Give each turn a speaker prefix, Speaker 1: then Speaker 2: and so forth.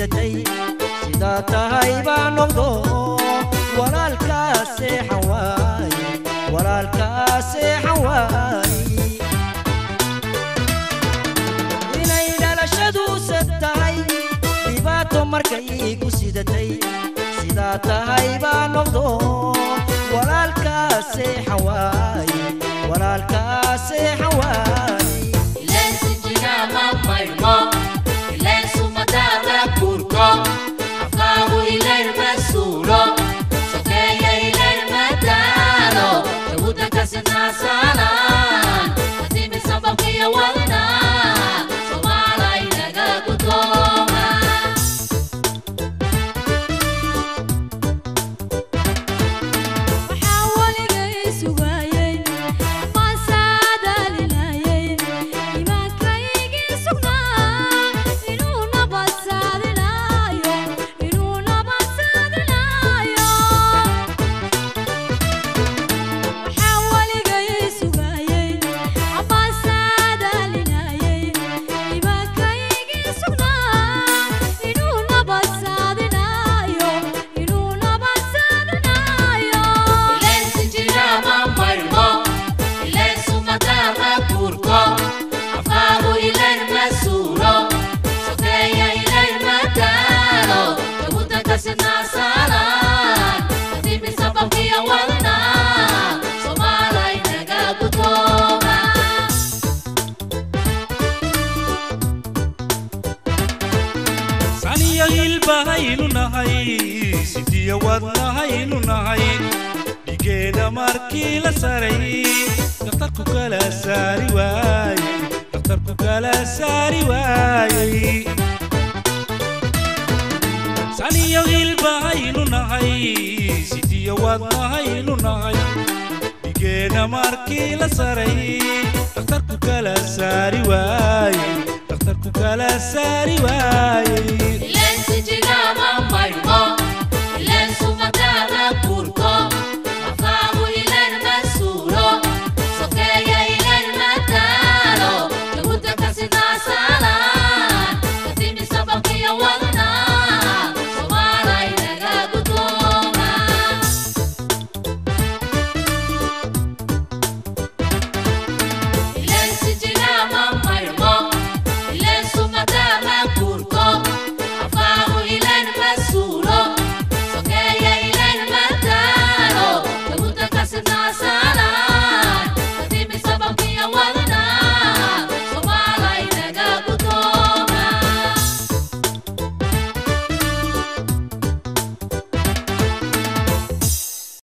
Speaker 1: Sidatay sidaa tahay baa noqdo, walaalkaa seexan waaye, walaalkaa seexan waaye. Inay dhalashadu sad tahay, dhibaato markay ku sidatay, sidaa tahay baa noqdo, walaalkaa seexan waaye, walaalkaa seexan waaye.
Speaker 2: Bahaynu nahay, sidiya wadnahaynu nahay. Dhigeena markii la saray, dhakhtarku kala saari waayey, dhakhtarku kala saari waayey. Saniyo hilbahaynu nahay, sidiya wadnahaynu nahay. Dhigeena markii la saray, dhakhtarku kala saari waayey, dhakhtarku kala saari waayey.